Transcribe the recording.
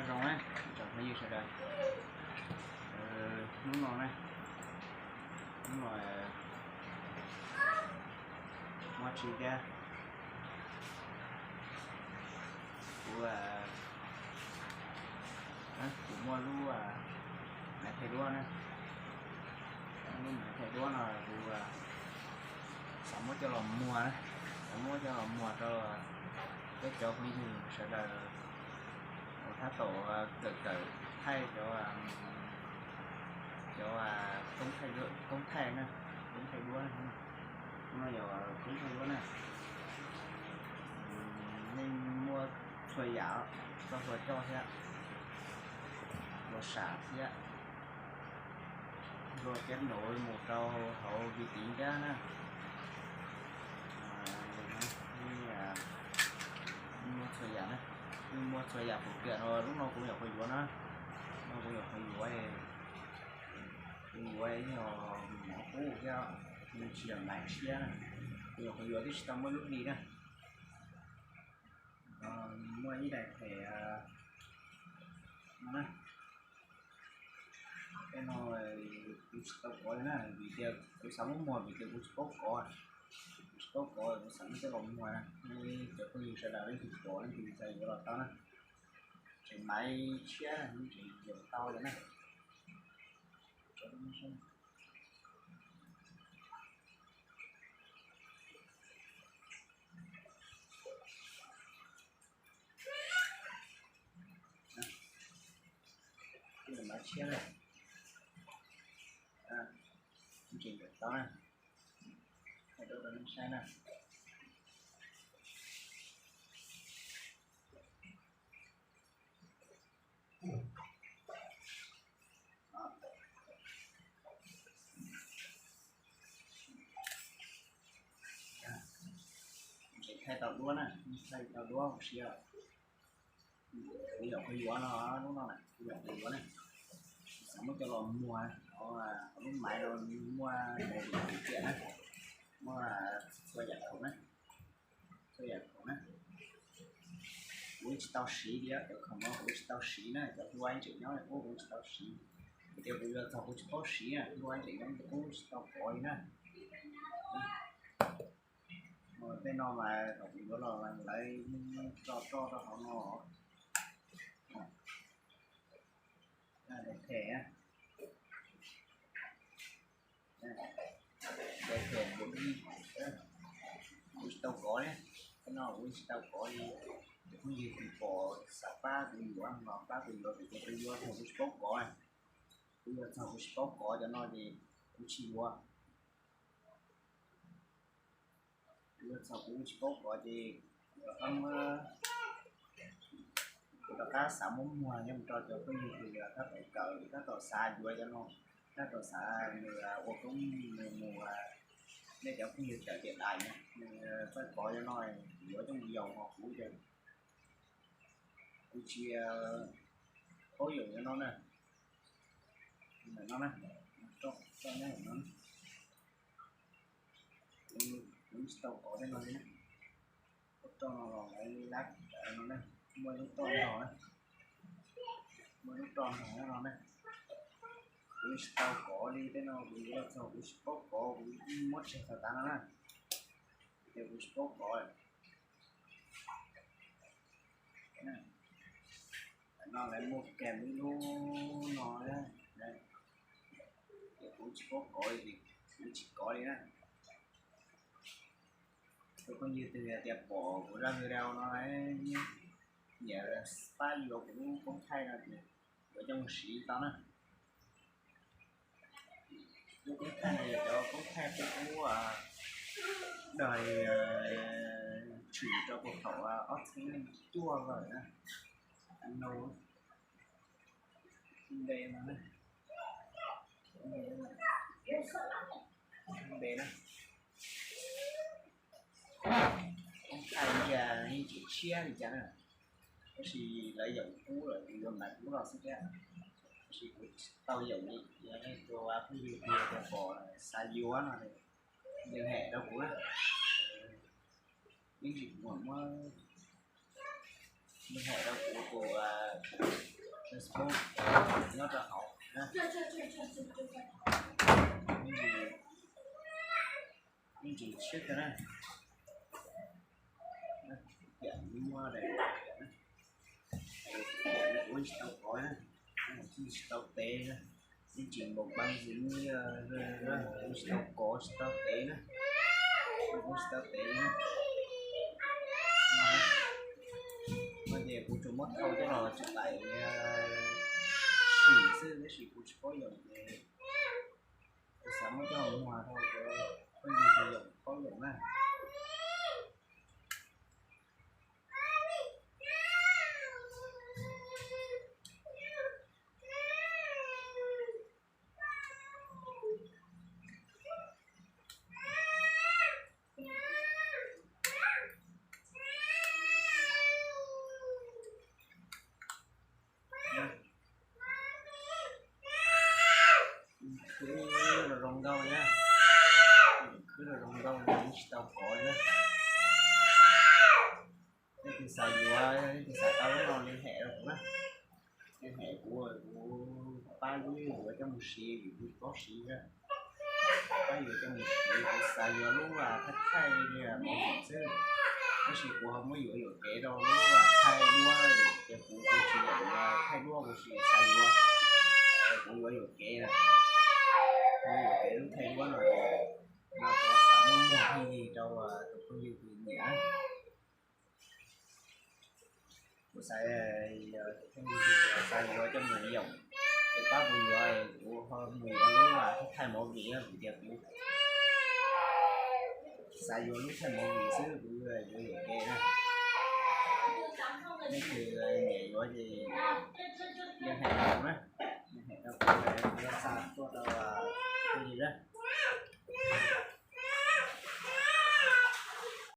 Zoo na, tsoom phooj ywg sawv daws, hnub no na, hnub no muaj tsis tiag, kuv, kuv muaj lub maiv thaij duab na, lub maiv thaij duab no kuv xav muab coj los muag, xav muab coj los muag rau peb cov phooj ywg sawv daws uas tab tom kawm kawm thaij cov, cov koob thaij na, koob thaij duab na, no yog koob thaij duab na. Nej muaj txhua yam, txhua txhua coj thiab, txhua sam thiab, txhua cab num mus rau hauv vi tiv nrab na. Muaj txhua yam na, muaj txhua yam pum kiam no. Lub no kuv nyuam qhuav yuav na, no kuv nyuam qhuav yuav, kuv yuav yog mov qub thiab, tsis yog maiv tshiab na, kuv nyuam qhuav yuav twb tsis tau muaj lub hli na. Muaj ib daim phem no na, tej no kuv tsis tau kov li na, vim tias kuv xav muab muag vim tias kuv tsis paub kov, kuv tsis paub kov kuv xav muab coj los muag na. Nej cov phooj ywg sawv daws leej twg kov leej twg txawj yuav los tau na, tseem maiv tshiab tseem yuav tau li na. Maiv tshiab na, tseem yuav tau na, thaij duab rau nej saib na. Tseem thaij tau duab na, thaij tau duab siab. Kuv nyuam qhuav yuav no, lub no na, kuv nyuam qhuav yuav na, xav muab coj los muag, lub maiv no muaj ntau yam na, muaj txhua yam khoom na, txhua yam khoom na. Kuv tsis tau siv li, cov khoom no kuv tsis tau siv na, cov hlua ib tseem nyob li qub kuv tsis tau siv, vim tias kuv yuav txog kuv tsis paub siv na, hlua ib tseem nyob li qub tsis tau kov li na. Tej no mas thaum kuv yuav los lawv tso roj rau hauv no. Phem, phem, kuv tsis tau kov li, tej no kuv tsis tau kov li. Cov phooj ywg twg pom xav pab kuv yuav los pab kuv yuav, vim tias kuv yuav thaum kuv tsis paub kov, kuv yuav thaum kuv tsis paub kov cov no ces kuv tsis yuav. Kuv yuav txog kuv tsis paub kov ces kuv rov qab muab, kuv rov qab xav muab muag nyob mus rau cov phooj ywg twg tab tom kawm, tab tom xav yuav cov no, tab tom xav mus ua koob mus, nej cov phooj ywg cawm tiam dais na, nws txawj kov cov no, yuav coj mus yaum hos kuv ces kuv tsis paub yaum cov no na. Ntawm no na, roj nyob ntawm no, kuv tsis tau kov tej no li na. Lub roj no los lawv lab no na, muaj lub roj nrog na, muaj lub roj nrog no na. Kuv tsis tau kov li tej no, kuv yuav los txog kuv tsis paub kov, kuv muab tseg tau tas no na, ces kuv tsis paub kov. Tam no lawv muaj kag ib lub no, ces kuv tsis paub kov li, kuv tsis kov li na. Cov phooj ywg twg tias pom kuv zaj video no, nyiam pab yuav kuv lub koob thaij no ces yuav coj mus siv tau na. Lub koob thaij no yog cov koob thaij kuv ub, dag tshwm rau puag thaum ob txhiab cuaj lawm na. No, npe no, npe na, koob thaij ntsia yeej tseem tshiab li cas na. Tab sis lawv yaum kub lawm, kuv yuav maiv kub los xwb thiab. Tab sis kuv tsis tau yaum li, yog nej tus phooj ywg twg pom xav yuav no, liên hệ rau kuv na. Ib ntsis kuv mam muab liên hệ rau kuv tus Facebook nyob rau hauv na. Yeej tsis tshiab kawg na. Tiam muab daim tiam na, tiam ua tsis tau kov na, tsis tau tev na, yeej tsis npaum pab ntxiv, ua tsis tau kov tsis tau tev na, ua tsis tau tev na. No ces kuv tsuas muab thau coj los tsis tau sim xwb tab sis kuv tsis paub yoom ces kuv xav muab coj los muag rau cov phooj ywg tau yoom paub yoom na. Khwb los zoo nkauj na, khwb los zoo nkauj na, tsis tau kov na. Leej twg xav yuav, leej twg xav tau lub no li hem rau kuv na. Li hem kuv, kuv pab lub yuav coj mus siv vim kuv tsis paub siv na. Pab yuav coj mus siv, kuv xav yuav lub thaij thaij li mos vim xwb, tab sis kuv ho muab yuav yuam kev rau lub thaij duab ces kuv, kuv tsis yuav thaij duab, kuv tsis xav yuav, kuv yuav yuam kev na. Yuav yuam kev lub thaij duab no, no kuv xav muab muag phooj ywg rau tus phooj ywg tus nyiam. Kuv xav, xav yuav coj mus yoom, ces pab kuv yuav, kuv ho mus yuav lub thaij mos vim na, vim tias kuv xav yuav lub thaij mos vim xwb, kuv yuav yuam kev na. Leej twg nyiam yuav ces liên hệ rau kuv na, liên hệ rau kuv, kuv yuav xa tuaj rau phooj ywg na.